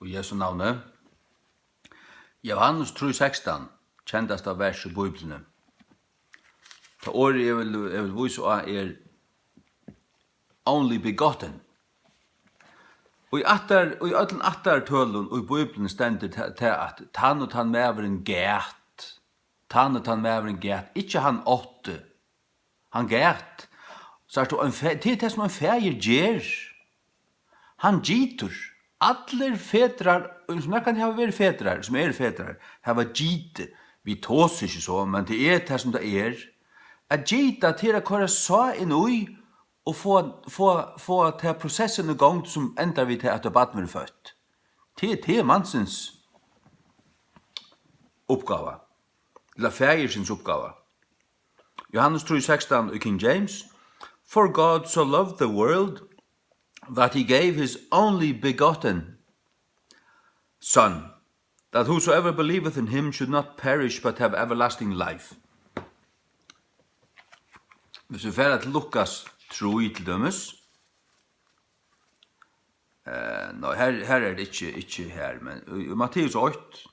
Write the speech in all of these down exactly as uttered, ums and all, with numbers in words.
í Jesu navni. Johannes trý sekstan, kendasta vers í Bíbliuni. Tað orðið eg vil, eg vil vísa á er only begotten. Og í ættar, og í øllum ættartølum í Bíbliuni stendur ta-, tað, at tann og tann maðurin gat, tann og tann maðurin gat, ikki hann átti, hann gat. Sært tú, ein fa-, tað er tað, sum ein faðir ger. Hann gitur. Allir fedrar, sum nakrantíð hava verið fedrar, sum eru fedrar, hava gitið. Vit tosa ikki so, men tað er tað, sum tað er. At gita, tað er at koyra sáð inn í og fáa, fáa, fáa ta prosessin í gongd, sum endar við tað, at eitt barn verður føtt. Tað, tað er mansins uppgáva, ella faðirsins uppgáva. Johannes trý sekstan í King James: "For God so loved the world that he gave his only begotten Son, that whosoever believeth in him should not perish but have everlasting life." Hvis vit fara til Lukas trý til dømis, eh, nei, her, her er tað ikki, ikki her, men í, í Matteus eitt,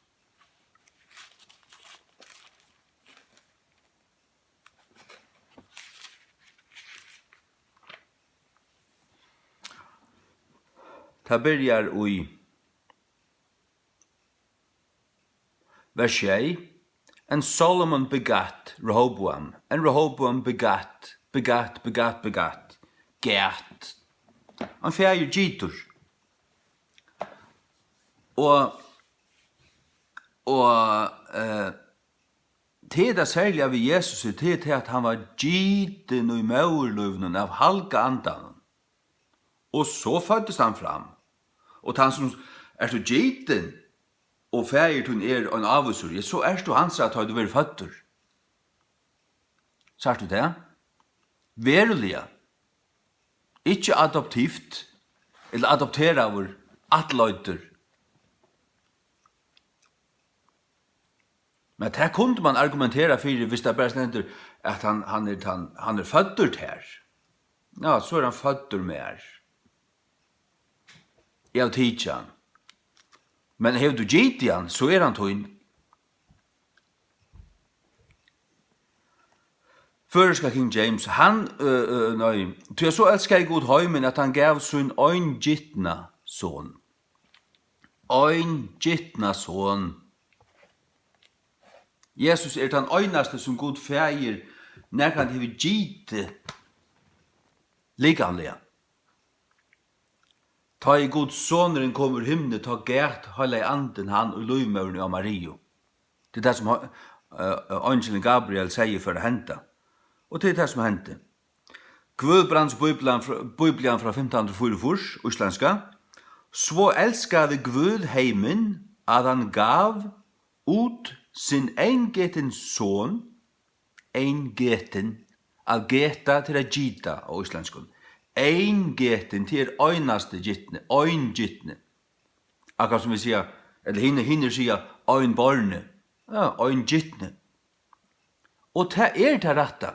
tað byrjar í vers sjey: "And Solomon begat Rehoboam, and Rehoboam begat, begat, begat, begat." Gat. Ein faðir gitur. Og, og, eh, tað er tað serliga við Jesusi, tað er tað, at hann var gitin í móðurlívinum av Halga Andanum. Og so føddist hann fram. Og tann sum, ert tú gitin, og faðir tín er ein ávísur, ja, so ert tú hansara, tá tú verður føddur. Sært tú tað? Veruliga. Ikki adoptivt, ella adopteraður, ættleiddur. Men tað kundi mann argumentera fyri, viss tað bara stendur, at hann, hann er tann, hann er føddur tær. Ja, so er hann føddur mær. Eg havi tikið hann. Men hevur tú gitið hann, so er hann tín. Føroyska King James, hann, ø, ø, nei, tí at so elskaði Gud heimin, at hann gav sín eingitna son. Eingitna son. Jesus er tann einasti, sum Gud Faðir nakrantíð hevur gitið likamliga. Tá ið Guds Sonurin kom úr himni, tá gat Heilagi Andin hann í lívmóðrini á Mariu. Tað er tað, sum, eh, eingilin Gabriel segði fór at henda. Og tað er tað, sum hendi. Guðbrands Bíblian frá, Bíblian frá fimtan hundrað og fýraogfýrs, íslendska. "So elskaði Gud heimin, at hann gav út sín eingetin son", eingetin, at geta, til at gita á íslendskum. Eingetin, tað er einasti gitni, eingitni. Akkurát sum vit siga, ella hinir, hinir siga einborni. Ja, eingitni. Og tað er tað rætta.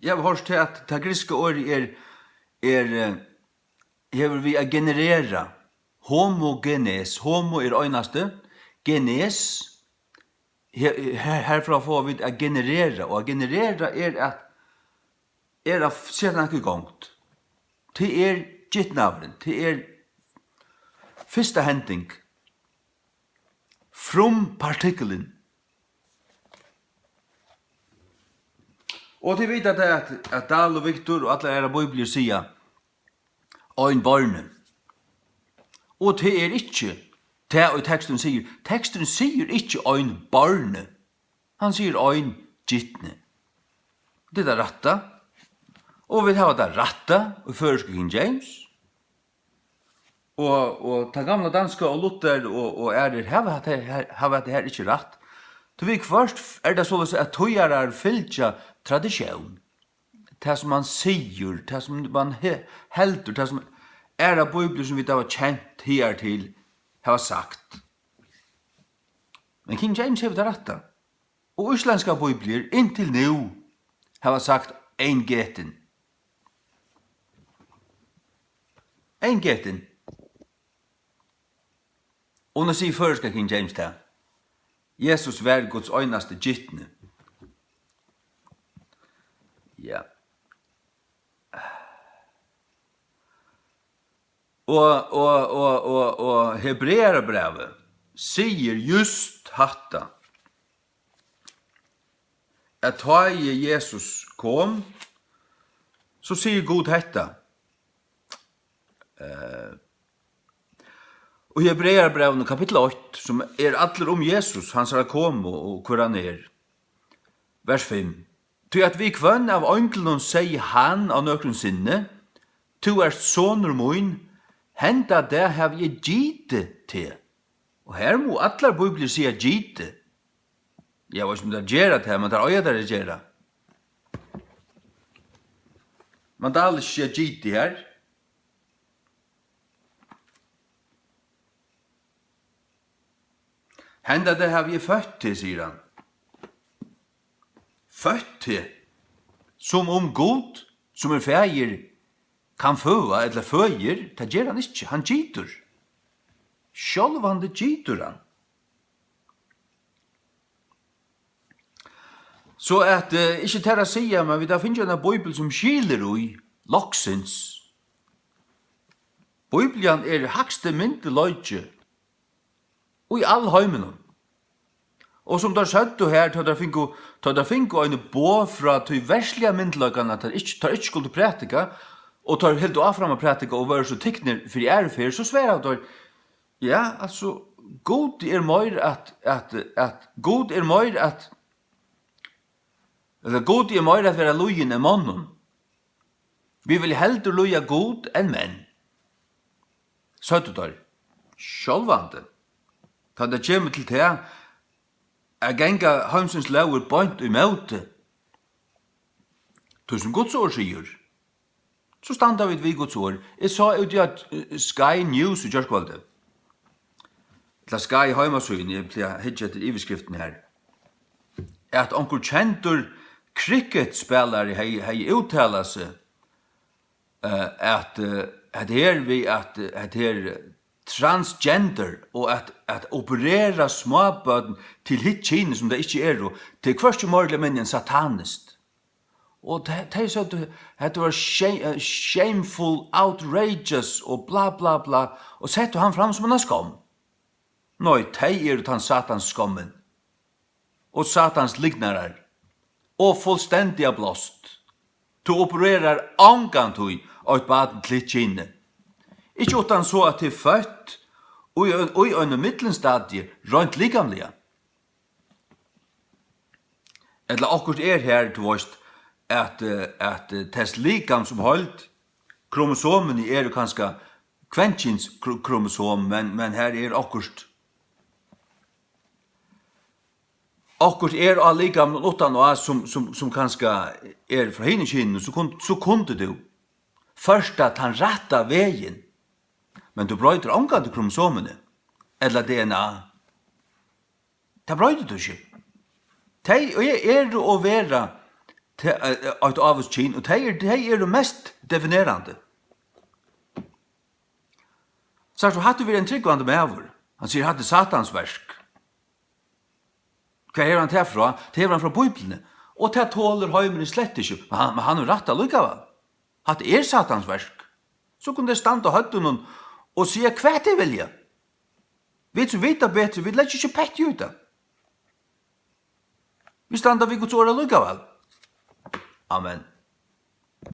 Eg havi hoyrt tað, at tað grikska orðið er, er, eh, hevur við at generera. Homogenes. Homo er einasti. Genes. Her, her, herfrá fáa vit at generera. Og at generera er at, er at seta nakað í gongd. Tað er gitnaðurin. Tað er fyrsta hending. Frumpartikkulin. Og tit vita tað, at, at Dahl og Victor og allar aðrar bíbliur siga einborni. Og tað er ikki tað, ið teksturin sigur. Teksturin sigur ikki einborni. Hann sigur eingitni. Tað er tað rætta. Og vit hava tað rætta í føroysku King James. Og, og tann gamla danska og Luther og, og aðrir hava hatta her, hava hatta her ikki rætt. Tí viðhvørt er tað soleiðis, at týðarar fylgja traditión. Tað, sum mann sigur, tað, sum mann he-, heldur, tað, sum aðrar bíbliur, sum vit hava kent higartil, hava sagt. Men King James hevur tað rætta. Og íslendskar bíbliur inntil nú hava sagt eingetin. Eingetin. Og nú sigur føroyska King James tað. Jesus var Guds einasti gitni. Ja. Og, og, og, og, og Hebrearabrævið sigur júst hatta, at tá ið Jesus kom, so sigur Gud hetta. Eh, og Hebrearabrævinum kapittul eitt, sum er allur um Jesus, hansara komu og hvør hann er. Vers fimm. Tí at við hvønn av einglunum segði hann á nøkrum sinni: Tú ert sonur mín, henda dag havi eg gitið teg. Og her mugu allar bíbliur siga gitið. Eg veit ikki, um tær gera tað, men tær eiga tær at gera. Man dál ikki siga gitið her. Henda dag havi eg føtt teg, sigur hann. Føtt teg. Sum um Gud, sum er faðir, kann føða ella føðir, tað ger hann ikki. Hann gitur. Sjálvandi gitur hann. So at, eh, ikki tær at siga, men vit hava fingið eina bíbel sum skilir í loksins. Bíblian er hægsti myndugleiki í alheiminum. Og sum teir søgdu her, tá teir fingu, tá teir fingu eini boð frá tí verðsliga myndugleikan, at teir ikki, teir ikki skuldu prædika, og teir hildu áfram at prædika og vóru so tiknir fyri aðru ferð, so svaraðu teir: Ja, altso, Gud er meir at, at, at, Gud er meir at, ella Gud er meir at vera lýðin enn monnum. Vit vilja heldur lýða Gud enn menn, søgdu teir. Sjálvandi, tá tað kemur til tað at ganga heimsins lógir beint ímóti tí, sum Guds orð sigur, so standa vit við Guds orð. Eg sá úti á, eh, Sky News í gjárkvøldið, ella Sky heimasíðuni, eg plagi at hyggja eftir yvirskriftini har, at onkur kendur cricketspælari hevði, hevði úttalað seg, eh, at, eh, hetta her við at, eh, hetta her transgender og at, at operera smábørn til hitt kynið sum tey ikki eru, tað er hvørki meira ella minni enn sataniskt. Og tey, tey søgdu, hetta var sha-, eh, shameful, outrageous og bla, bla, bla, og settu hann fram sum eina skomm. Nei, tey eru tann Satans skommin og Satans lygnarar og fullstendiga blást. Tú opererar ongantíð eitt barn til hitt kynið. Ikki uttan so, at tað er føtt í ein, í einum millumstadii, reint likamliga. Ella okkurt er her, tú veist, at, eh, at, eh, tess likam sum heild, kromosomini eru kanska kvenkyns kro-, kromosom, men, men her er okkurt, okkurt er á likaminum uttan á, sum, sum, sum kanska er frá hinum kyninum, so kun-, so kundi tú ført tað tann rætta vegin, men tú broytir ongantíð kromosomini ella D N A. Tað broytir tú ikki. Tey e-, eru og vera te-, eh, eitt ávíst kyn, og tey eru, tey eru mest definerandi. Sært tú, hatta verður ein trúgvandi maður. Hann sigur, hatta er Satans verk. Hvar hevur hann tað frá? Tað hevur hann frá Bíbliuni. Og tað tolir heimurin slett ikki. Men hann, men hann hevur rætt allíkavæl. Hatta er Satans verk. So kunnu tey standa á høvdinum og siga, hvat tey vilja. Vit sum vita betri, vit leggja ikki petti í tað. Vit standa við Guds orð allíkavæl. Amen.